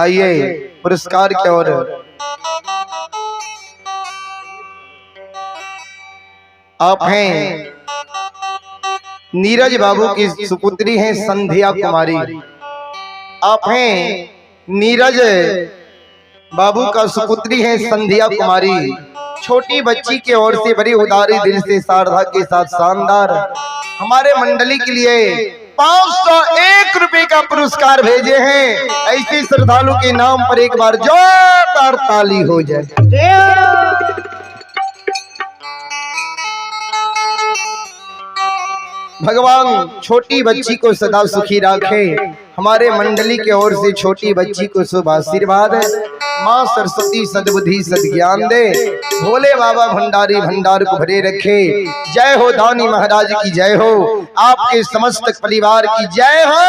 आइए पुरस्कार के ओर आप हैं नीरज बाबू की सुपुत्री हैं संध्या कुमारी। आप हैं नीरज बाबू का सुपुत्री है संध्या कुमारी। छोटी बच्ची के ओर से बड़ी उदारी दिल से शारदा के साथ शानदार हमारे मंडली के लिए 501 रुपए का पुरस्कार भेजे हैं। ऐसे श्रद्धालु के नाम पर एक बार जोरदार ताली हो जाए। भगवान छोटी बच्ची को सदा सुखी रखे। हमारे मंडली के ओर से छोटी बच्ची को शुभ आशीर्वाद है। माँ सरस्वती सद्बुद्धि सद्ज्ञान दे। भोले बाबा भंडारी भंडार को भरे रखे। जय हो दानी महाराज की जय हो। आपके समस्त परिवार की जय हो।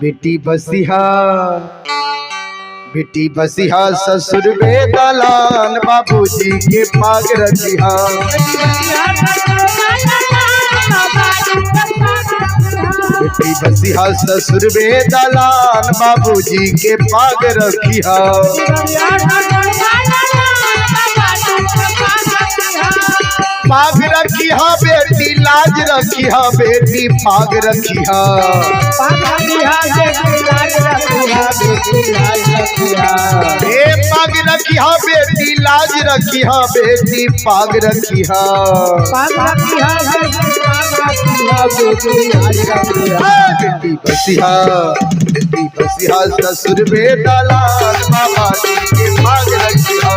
बेटी बसिहा, बेटी बसिहा ससुर बेदलान, बाबूजी के पाग रखिहा। बेटी बसिहा ससुर बेदलान, बाबूजी के पाग रखिहा। पाग रखिहा बेटी लाज रखिहा, बेटी पाग रखिहा। ए पाग रखिहा बेटी लाज रखिहा, बेटी पाग रखिहा। बेटी बसिहा, बेटी बसिहा ससुर बेदलान, बाबा जी के पाग रखिहा।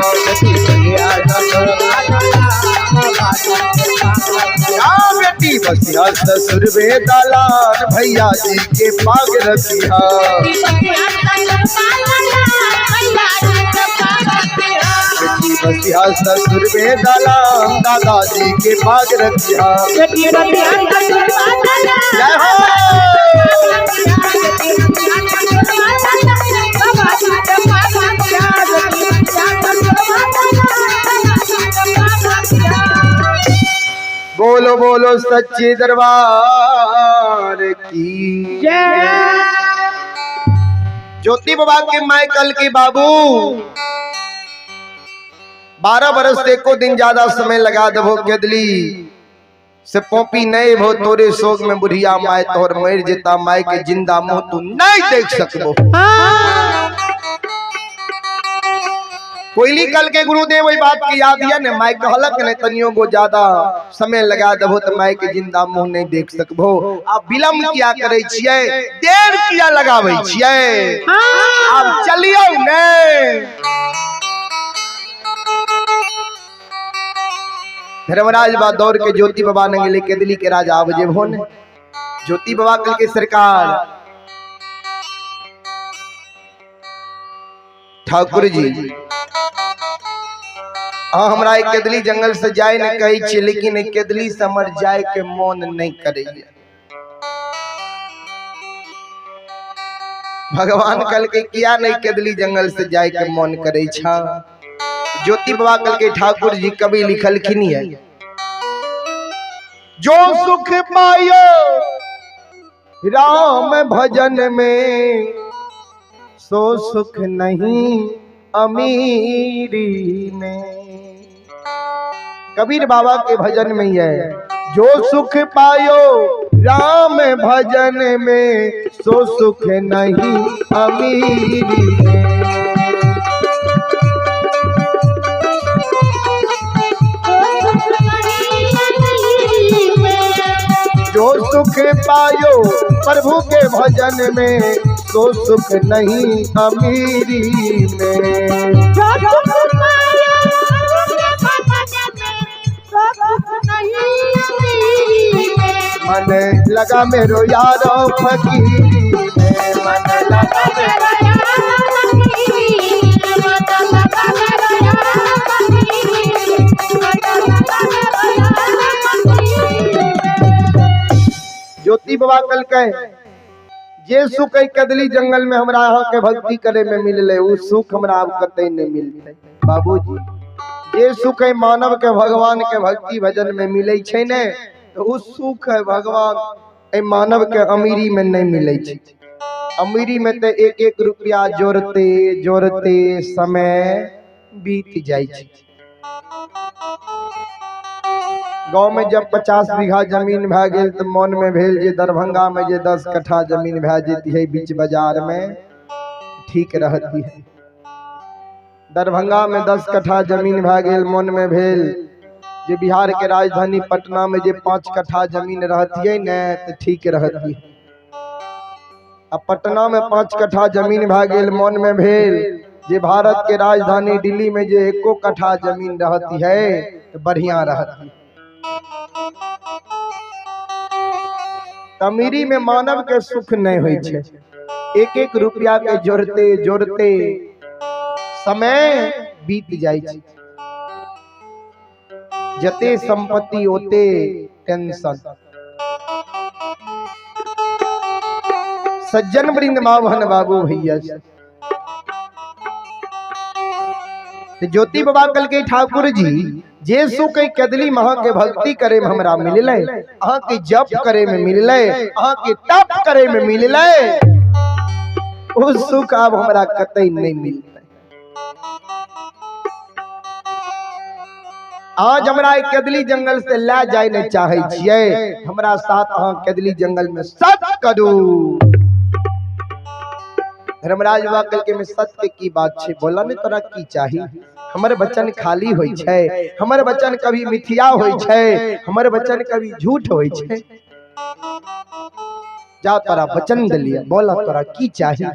बेटी बसिहा ससुर बेदलान, भैया जी के पाग रखिहा। बेटी बसिहा ससुर बेदलान, दादाजी के पाग रखिहा। जय हो। बोलो बोलो सच्चे दरबार की जय। ज्योति बाबा के माइकल के बाबू 12 बरस एको दिन ज्यादा समय लगा दबो केदली से पोपी नहीं भो तोरे शोक में बुढ़िया माय तोहर मर जेता, माय के जिंदा मुंह तू नहीं देख सकबो। कोयली कल के गुरुदेव वही बात की याद है ने, माय कहलक ने तनियो गो ज्यादा समय लगा दबो तो माय के जिंदा मुंह नहीं देख सकबो। आप विलंब किया करे छियै, देर किया लगाबै छियै, आप चलियो ने। धर्मराज बा दौड़ के ज्योति बाबा ने गेले केदली के राजा आब जेबहो ने। ज्योति बाबा कल के सरकार ठाकुर जी हाँ हमरा एक केदली जंगल से जाए ने कहै छी, लेकिन एक केदली से हमर जाए के मन नहीं करैया। भगवान कल के किया नहीं केदली जंगल से जाए के मन करे छा। ज्योति बाबा कल के ठाकुर जी कवि लिखलखिन है, जो सुख पायो राम भजन में, सो सुख नहीं अमीरी में। कबीर बाबा के भजन में ही है, जो सुख पायो राम भजन में, सो सुख नहीं अमीरी में। जो सुख पायो प्रभु के भजन में, सो सुख नहीं अमीरी में। जो सुख पायो प्रभु के भजन में, सो सुख नहीं अमीरी में। मन लगा मेरो यारो फकीरी में, मन लगा मेरो यारो फकीरी में, मन लगा मेरो यारो फकीरी में, मन लगा मेरो यारो फकीरी में। ज्योति बाबा कल कहे जे सुख है कदली जंगल में हमरा अहाँ के भक्ति करे में मिलले, उ सुख हमरा अब कतई नहीं मिलते। बाबूजी जे सुख है मानव के भगवान के भक्ति भजन में मिले छै ने, तो उ सुख है भगवान ए मानव के अमीरी में नहीं मिले छै। अमीरी में तो एक एक रुपया जोड़ते जोड़ते समय बीत जाइ छै। गाँव में जब 50 बीघा जमीन भए गेल तो मन में भेल जे दरभंगा में जे 10 कट्ठा जमीन भए जेती है बीच बाजार में ठीक रहती है। दरभंगा में 10 कट्ठा जमीन भए गेल, मन में भेल जे बिहार के राजधानी पटना में जे 5 कट्ठा जमीन रहती है ने तो ठीक रहती है। आ पटना में 5 कट्ठा जमीन भए गेल, मन में भेल जे भारत के राजधानी दिल्ली में जे 1 कट्ठा जमीन रहती है तो बढ़िया रहती है। अमीरी में मानव के सुख नहीं होइ छै। एक एक रुपया के जोड़ते जोड़ते समय बीत जाइ छै। जते संपत्ति ओते टेंशन। सज्जन वृंद मावहन बाबू भैया ज्योति बाबा कल के ठाकुर जी जे सुख कदली महा के भक्ति करे में हमरा मिलले, अहाँ के जप करे में मिलले, अहाँ के तप करे में मिलले, ओ सुख अब हमरा कतई नहीं मिलते। आज हमरा कदली जंगल से ला जाए नहीं चाहे छियै, हमरा साथ अहाँ कदली जंगल में सत करू। धर्मराज बाबा कल के में सत्य के की बात छे, बोला ने तोरा की चाही? हमर वचन खाली होई छै, हमर वचन कभी मिथ्या होई छै, हमर वचन कभी झूठ होई छै। जा तोरा वचन दिलिया, बोला तोरा की चाही?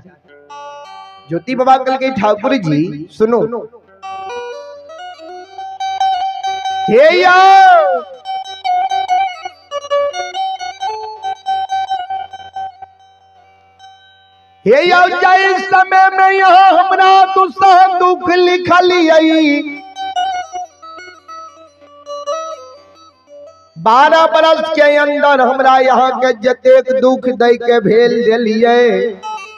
ज्योति बाबा कल के ठाकुर जी सुनो, हे या हे यौ जाहि समय में यहाँ हमरा दुसह दुख लिखलियै, 12 बरस के अंदर हमरा यहाँ के जतेक दुख दै के भेल देलियै,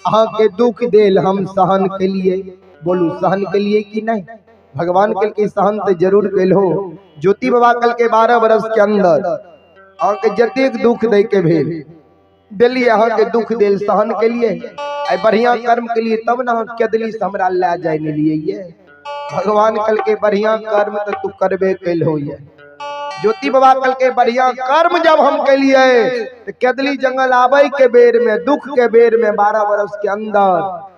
अहाँ के दुख देल हम सहन के लिए। बोलू सहन के लिए कि नहीं? भगवान के लिए सहन तो जरूर कैल हो। ज्योति बाबा कल के 12 बरस के अंदर अहाँ के जतेक दुख दै के भेल दिल्ली, अहाँ के दुख देल सहन के लिए, आई बढ़िया कर्म के लिए, तब ना कदली से हमरा ला जाए नहीं लिए। ये भगवान कल के बढ़िया कर्म तो तू करबे कैल हो। ये ज्योति बाबा कल के बढ़िया कर्म जब हम कैलिए तो कदली जंगल आबे के बेर में, दुख के बेर में 12 बरस के अंदर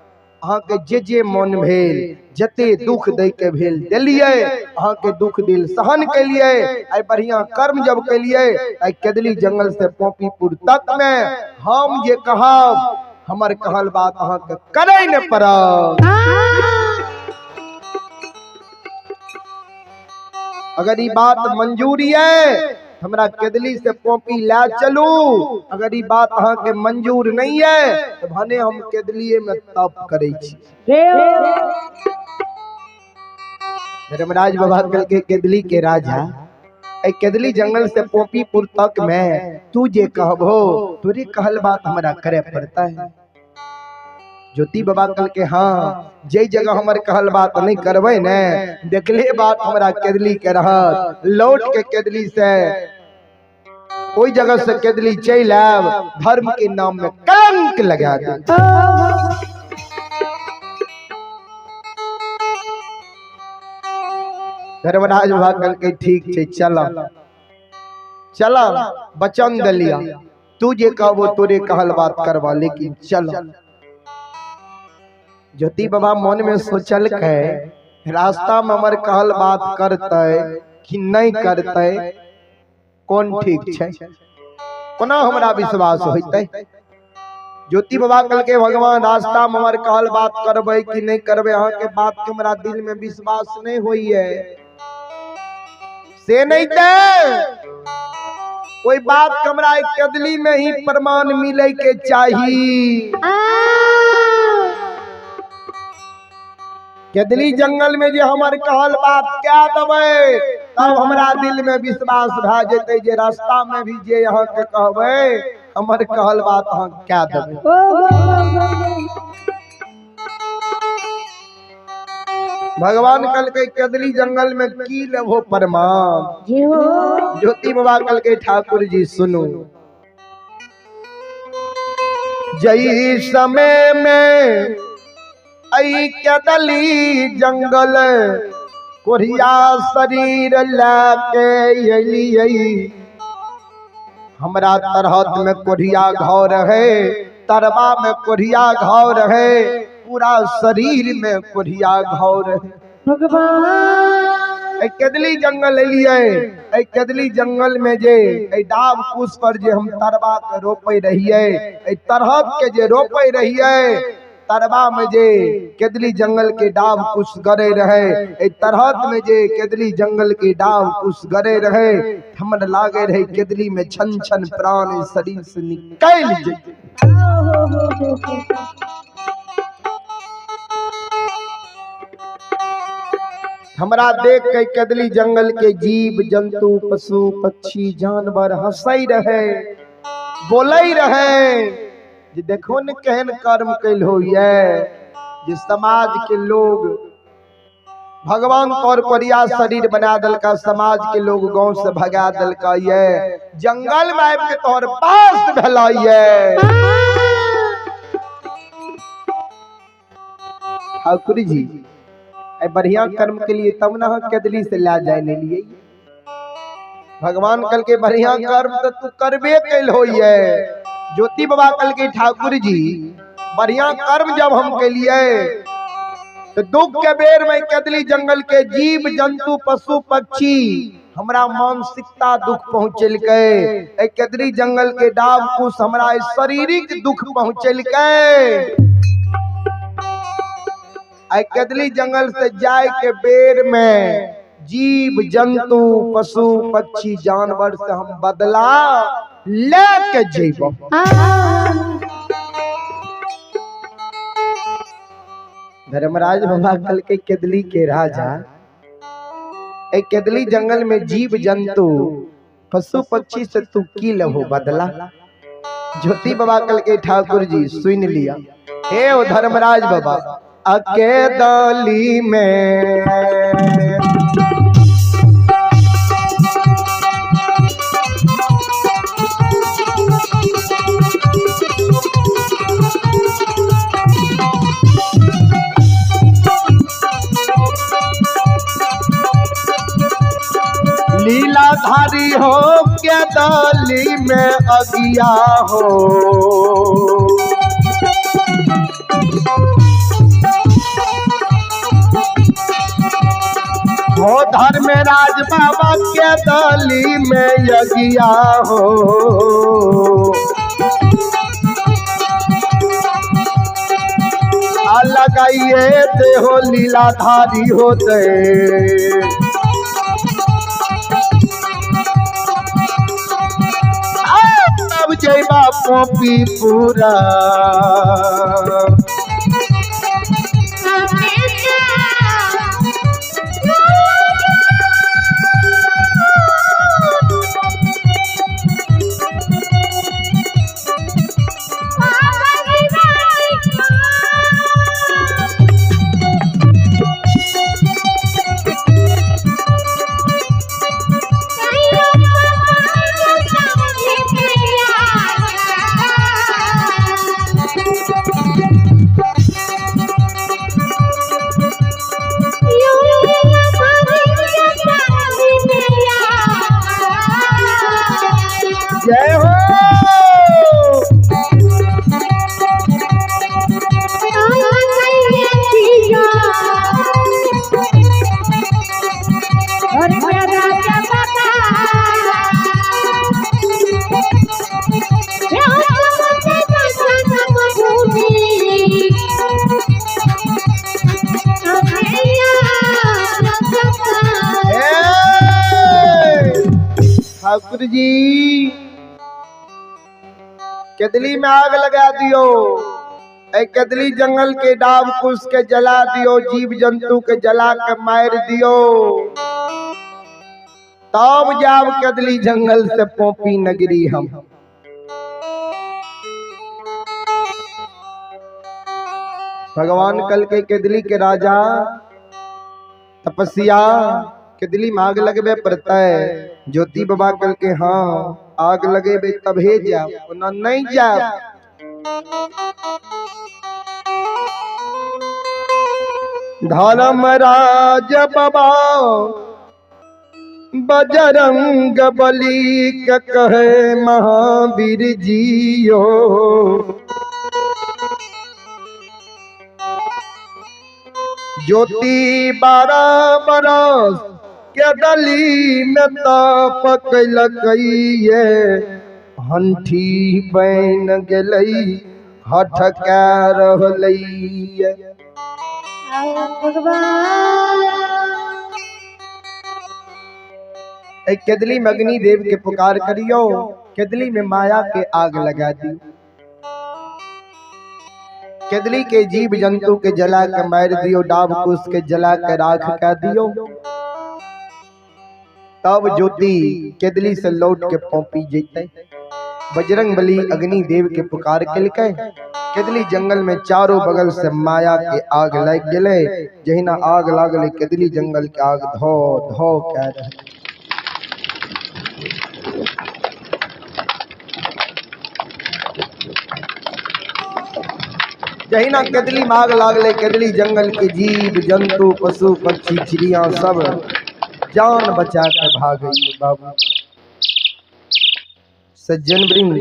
अहाँ के जे जे मन भेल, जते दुख दै के भेल देलिए, अहाँ के दुख दिल सहन केलिए, आई बढ़िया कर्म जब केलिए, आई कदली जंगल से पोपीपुर तक में हम जे कहब हमर कहल बात अहाँ के करे न पड़त। अगर ई बात मंजूर है हमरा केदली से कॉपी ला चलू, अगर ई बात अहाँ के मंजूर नहीं है तो भने हम केदलिए में तप करे छी। धर्मराज बाबा कल के केदली के राजा, ए केदली जंगल से पोपीपुर तक में तू जे कहबो तोरी कहल बात हमरा करे पड़ता है। ज्योति बाबा कल के हाँ जे जगह हमर कहल बात नहीं करबै ने, देखले बात हमरा केदली के रहत, लौट के केदली से ओई जगह से केदली चलि आयब, धर्म के नाम में कलंक लगा दे। धर्मराज बाबा कल के ठीक छै, चल चल, वचन दलिया तू जे कहबो तोरे कहल बात करबा, लेकिन चल। ज्योति बाबा मन में सोचल के रास्ता में हमर कहल बात करते कि नहीं करते, कौन ठीक छै, कोना हमरा विश्वास होइतै। ज्योति बाबा कल के भगवान रास्ता में हमर कहल बात करबै कि नहीं करबै, अहाँ के बात के हमरा दिल में विश्वास नहीं होइए, से नहीं ते कोई बात के हमरा कदली में ही प्रमाण मिले के चाही। कदली जंगल में जे हमर कहल बात क्या देबै तब हमरा दिल में विश्वास भए जेतै जे रास्ता में भी जे अहाँ के कहबै हमर कहल बात अहाँ क्या देबै। भगवान कल के कदली जंगल में की लेबो प्रमाण। ज्योति बाबा कल के ठाकुर जी सुनो, जई समय में ऐ केदली जंगल कोढ़िया शरीर लए के एलियै। हमरा तरहत में कोढ़िया घाव रहे, तरबा में कोढ़िया घाव रहे, पूरा शरीर में कोढ़िया घाव रहे। भगवान ए केदली जंगल एलियै, ए केदली जंगल में जे ए डाब कुश पर जे हम तरबा के रोपे रहियै, ए तरहत के जे रोपे रहियै, तरबा में जे केदली जंगल के डाब कुश गड़े रहे, ए तरहत में जे केदली जंगल के डाब कुश गड़े रहे, हमर लागे रहे केदली में छन छन प्राण शरीर से निकल जैते। हमरा देख के केदली जंगल के जीव जंतु पशु पक्षी जानवर हंसै रहे, बोलै रहे जे देखो ने केहन कर्म कैल होइए जे समाज के लोग भगवान तौर पर या शरीर बना दिलका, समाज के लोग गांव से भगा दिलका, ये जंगल में आबि के तोहर पास भेला ये। ठाकुर जी ए बढ़िया कर्म के लिए तब ना केदली से ला जाए ले लिए। भगवान कल के बढ़िया कर्म तो तू करबे कैल होइए। ज्योति बाबा कल के ठाकुर जी बढ़िया कर्म जब हम कैलिए तो दुख के बेर में केदली जंगल के जीव जंतु पशु पक्षी हमरा मानसिकता दुख पहुँचेलकै, ए केदली जंगल के डाब कुश हमरा शारीरिक दुख पहुँचेलकै। आई केदली जंगल से जाए के बेर में जीव जंतु पशु पक्षी जानवर से हम बदला लेके जेबो। धर्मराज बाबा कल के केदली के राजा ए केदली जंगल में जीव जंतु पशु पक्षी से तू की लहो बदला। ज्योति बाबा कल के ठाकुर जी सुन लिया, हे ओ धर्मराज बाबा अकेदली में लीलाधारी हो केदली में अगिया हो। हो धर्मराज बाबा केदली में यज्ञा हो। लगाइए देहो लीलाधारी होते। तब जयबा पोपी पूरा। जय हो। ठाकुर जी केदली में आग लगा दियो, ए केदली जंगल के डाब कुश के जला दियो, जीव जंतु के जला के मार दियो, तब जाब केदली जंगल से पोपी नगरी हम। भगवान कल के केदली के राजा तपस्या केदली में आग लगबे पड़ता है। ज्योति बाबा कल के हाँ आग लगेबे तभे जाब, ओना नहीं जाब। धर्मराज बाबा बजरंग बली के कहे महावीर जियो। ज्योति 12 बरस के दली में तप कैलकैये, हंठी बन गेलै हठ कै रहलैये। केदली में अग्निदेव के पुकार करियो, केदली में माया के आग लगा दी, केदली के जीव जंतु के जला के मार दियो, डाब कुश के जला के राख कर दियो, तब ज्योति केदली से लौट के पौपी जैते। बजरंग बली अग्निदेव के पुकार केलकै, केदली जंगल में चारों बगल से माया के आग लग गेलै। जहिना आग लागलै केदली जंगल के आग धो धो कह रहलै। जहिना केदली में आग लागलै केदली जंगल के जीव जंतु पशु पक्षी चिड़िया सब जान बचा के भागै बाबू। सज्जन वृंद,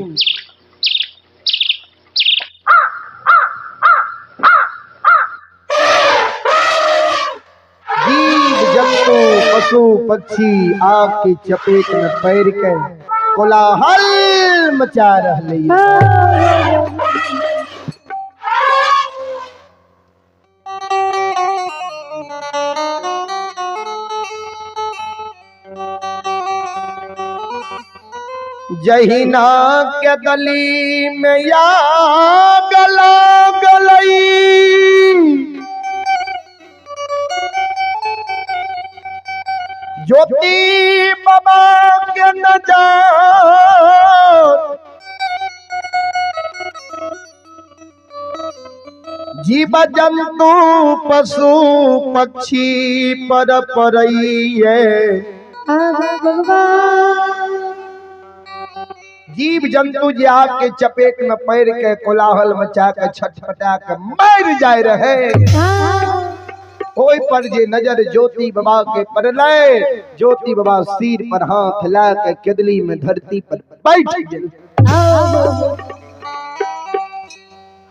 जीव जंतु पशु पक्षी आग की चपेट में पैर के कोलाहल मचा रहलै। जहिना के गली में आग लागलै, ज्योति बाबा के नजर जीव जंतु पशु पक्षी पर परैये। जीव जंतु जे आग के चपेट में पैर के कोलाहल मचा के छटपटा के मर जाए रहे, ओहि पर जे नजर ज्योति बाबा के पड़लै, ज्योति बाबा सिर पर हाथ ला के केदली में धरती पर बैठ गेल।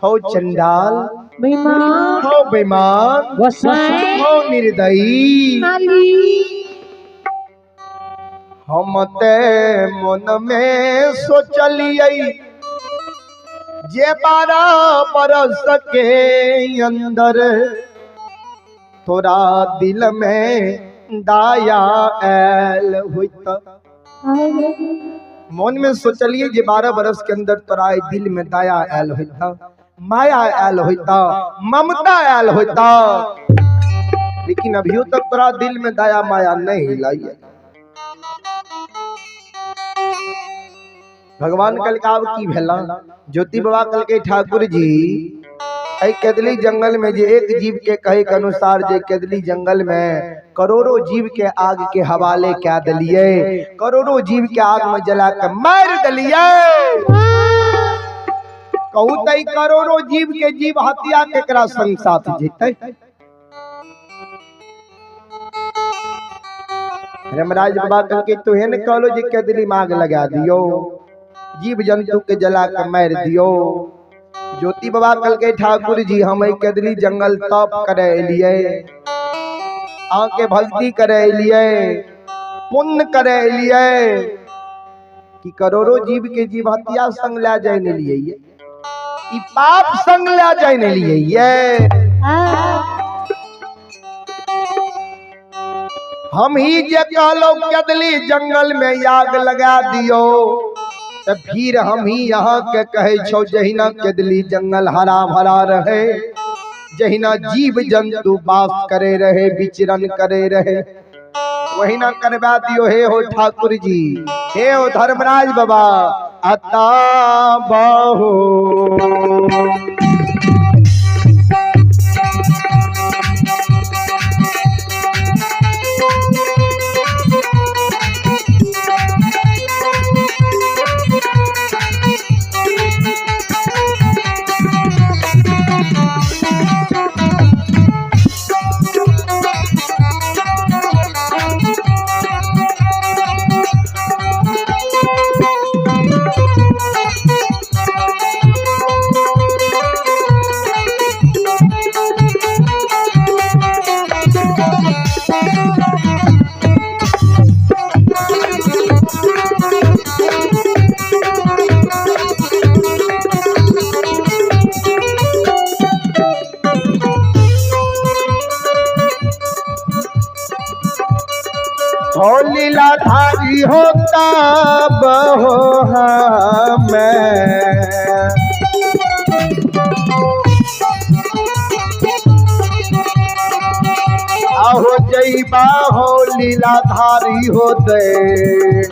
हो चंडाल, बेईमान, हो बेईमान, गोसाई, हो निर्दयी, हम ते मन में सोचलियै जे 12 बरस के अंदर तोरा दिल में दाया आयल होइत। मन में सोचलिए जे 12 बरस के अंदर तोरा दिल में दया आयल होइत, माया आयल होइत, ममता आयल होइत, लेकिन अभियो तक तोरा दिल में दया माया नहीं लाई। भगवान कल का अब की भेला? ज्योति बाबा कल के ठाकुर जी एहि केदली जंगल में जे एक जीव के कहे के अनुसार जे केदली जंगल में करोड़ों जीव के आग के हवाले कह दिलिए, करोड़ों जीव के आग में जला के मार दिलिए। कहू त ई करोड़ों जीव के जीव हत्या केकरा संग साथ जेतै? धर्मराज बाबा कल के तुहे ने कहलो जे केदली में आग लगा दियो, जीव जंतु के जला के मार दियो। ज्योति बाबा कल के ठाकुर जी हम एहि केदली जंगल तप करे एलियै, अहाँ के भक्ति करे एलियै, पुण्य करे एलियै, कि करोड़ों जीव के जीव हत्या संग लए जाय ने लियै, ई पाप संग लए जाय ने लियै। हम ही जे कहलो केदली जंगल में आग लगा दियो, त फिर हम ही यहाँ के कहे छौ जहिना केदली जंगल हरा भरा रहे, जहिना जीव जंतु वास करे रहे, विचरण करे रहे, वहिना करवा दियो। हे हो ठाकुर जी, हे हो धर्मराज बाबा, अता बहो हो लीलाधारी हो तब हो हमें। आहो जईबा हो लीलाधारी हो दे।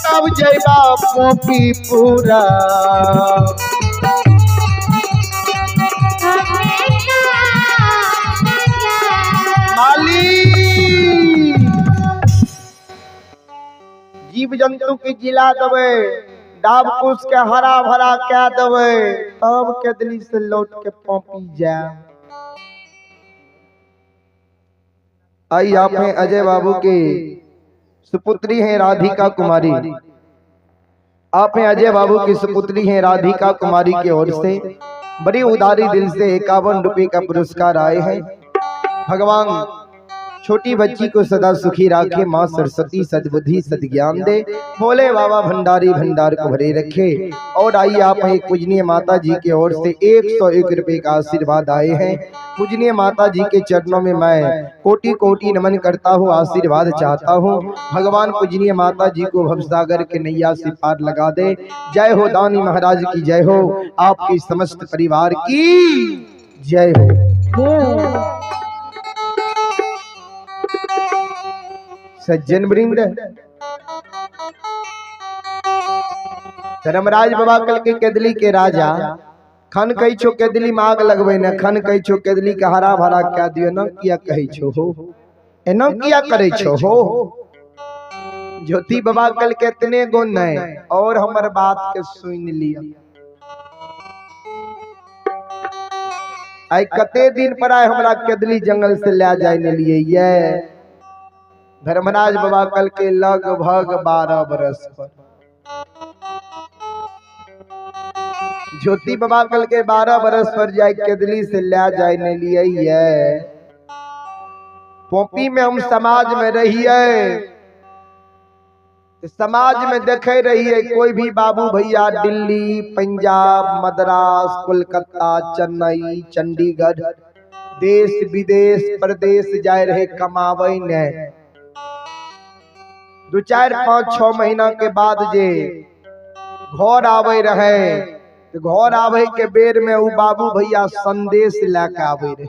तब जईबा पोपी पूरा। माली जीव जंतु के जिला देवे, डाब कुश के हरा भरा कै देवे, तब केदली से लौट के पौपी जाए। आई आप हैं अजय बाबू के सुपुत्री हैं राधिका कुमारी। आप हैं अजय बाबू की सुपुत्री हैं राधिका कुमारी की ओर से बड़ी उदारी दिल से 51 रुपए का पुरस्कार आए हैं। भगवान छोटी बच्ची को सदा सुखी रखे, माँ सरस्वती सद्बुद्धि सद्ज्ञान दे, भोले बाबा भंडारी भंडार को भरे रखे। और आइए आप एक पूजनीय माता जी की ओर से 101 रुपए का आशीर्वाद आए हैं। पूजनीय माता जी के चरणों में मैं कोटि कोटि नमन करता हूँ, आशीर्वाद चाहता हूँ। भगवान पूजनीय माता जी को भवसागर के नैया से पार लगा दे। जय हो दानी महाराज की जय हो, आपके समस्त परिवार की जय हो। सज्जन वृंद, धर्मराज बाबा कल के केदली के राजा खन कही छो केदली में आग लगबे न, खन कही छो केदली के हरा भरा कह दियो न, किया कही छो हो, एना किया करे छो हो। ज्योति बाबा कल के इतने गो नहीं और हमर बात के सुन लिया। आई कते दिन पर आए हमरा केदली जंगल से ले जाए ने लिए ये धर्मराज बाबा कल के लगभग 12 बरस पर। ज्योति बाबा कल के 12 बरस पर जाए केदली से ले जाए ने लिए ये। पोपी में हम समाज में रहिए, समाज में देखे रहिए कोई भी बाबू भैया दिल्ली, पंजाब, मद्रास, कोलकाता, चेन्नई, चंडीगढ़, देश विदेश प्रदेश जाए रहे कमावे ने। 2 4 5 6 महीना के बाद जे घर आवे रहे, तो घर आवे के बेर में उ बाबू भैया संदेश लेके आवे रहे।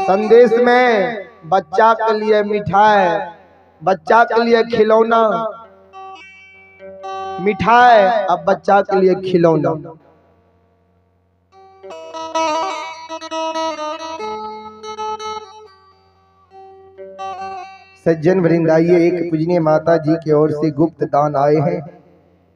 संदेश में बच्चा के लिए मिठाई, बच्चा के लिए खिलौना, मिठाई अब बच्चा के लिए खिलौना। सज्जन वृंद, आइए एक पूजनीय माता जी की ओर से गुप्त दान आए हैं।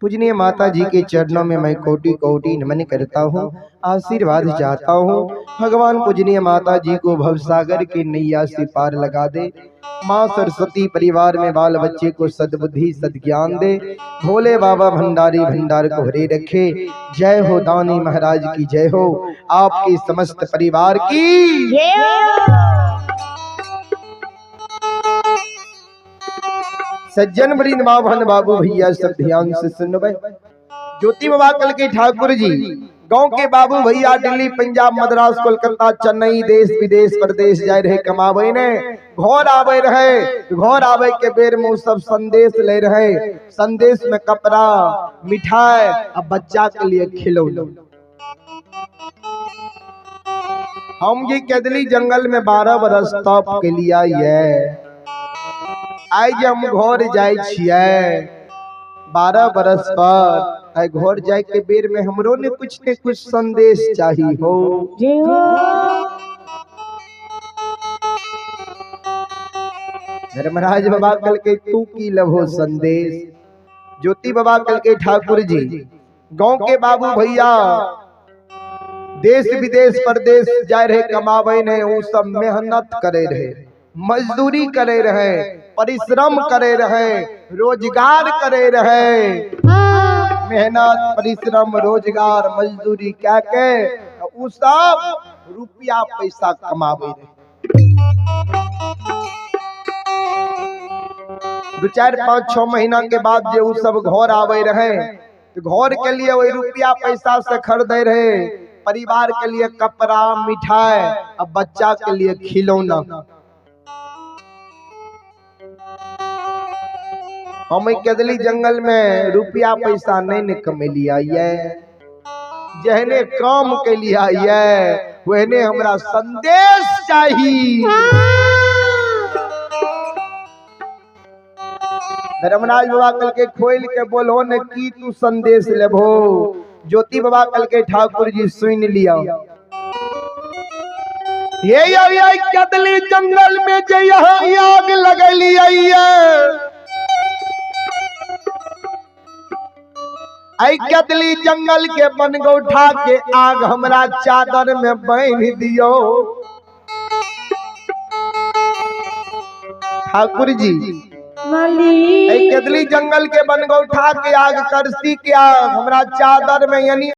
पूजनीय माता जी के चरणों में मैं कोटि कोटि नमन करता हूँ, आशीर्वाद चाहता हूँ। भगवान पूजनीय माता जी को भवसागर के नैया से पार लगा दे। माँ सरस्वती परिवार में बाल बच्चे को सद्बुद्धि सद्ज्ञान दे। भोले बाबा भंडारी भंडार को भरे रखे। जय हो दानी महाराज की जय हो, आपके समस्त परिवार की जय हो। सज्जन वृंद, बाभन बाबू भैया सब ध्यान से सुनबे। ज्योति बाबा कल के ठाकुर जी, गांव के बाबू भैया दिल्ली, पंजाब, मद्रास, कोलकाता, चेन्नई, देश विदेश प्रदेश जाए रहे कमावे ने, घर आवे रहे। घर आवे के बेर में सब संदेश ले रहे। संदेश में कपड़ा, मिठाई और बच्चा के लिए खिलौना। हम ये केदली जंगल में 12 बरस तप के लिए ये आई जे हम घर जाए छिए 12 बरस पर, आई घर जाए के बेर में हमरो ने कुछ ने कुछ संदेश चाहिए हो। जय हो। धर्मराज बाबा कल के तू की लभो संदेश। ज्योति बाबा कल के ठाकुर जी, गांव के बाबू भैया देश विदेश प्रदेश जाए रहे कमावे ने, उ सब मेहनत करे रहे, मजदूरी करे रहे, परिश्रम करे रहे, रोजगार करे रहे। मेहनत, परिश्रम, रोजगार, मजदूरी क्या के उ सब रुपया पैसा कमावे रहे। 2 4 5 6 महीना के बाद जे उ सब घर आवे रहे, तो घर के लिए वही रुपया पैसा से खरीदे रहे परिवार के लिए कपड़ा मिठाई और बच्चा के लिए खिलौना। हम कदली जंगल में रुपया पैसा नहीं ने कमेलिया ये, जहने काम के लिया ये वहने हमरा संदेश चाहिए। धर्मराज बाबा कल के खोल के बोलो ने की तू संदेश लेबो। ज्योति बाबा कल के ठाकुर जी सुन लिया। ये ये कदली जंगल में जे यहाँ आग लगली आई कदली जंगल के बनगौठा के आग हमरा चादर में बांध दियो। ठाकुर जी मालिक कदली जंगल के बनगौठा के आग करसी के आग हमरा चादर में यानी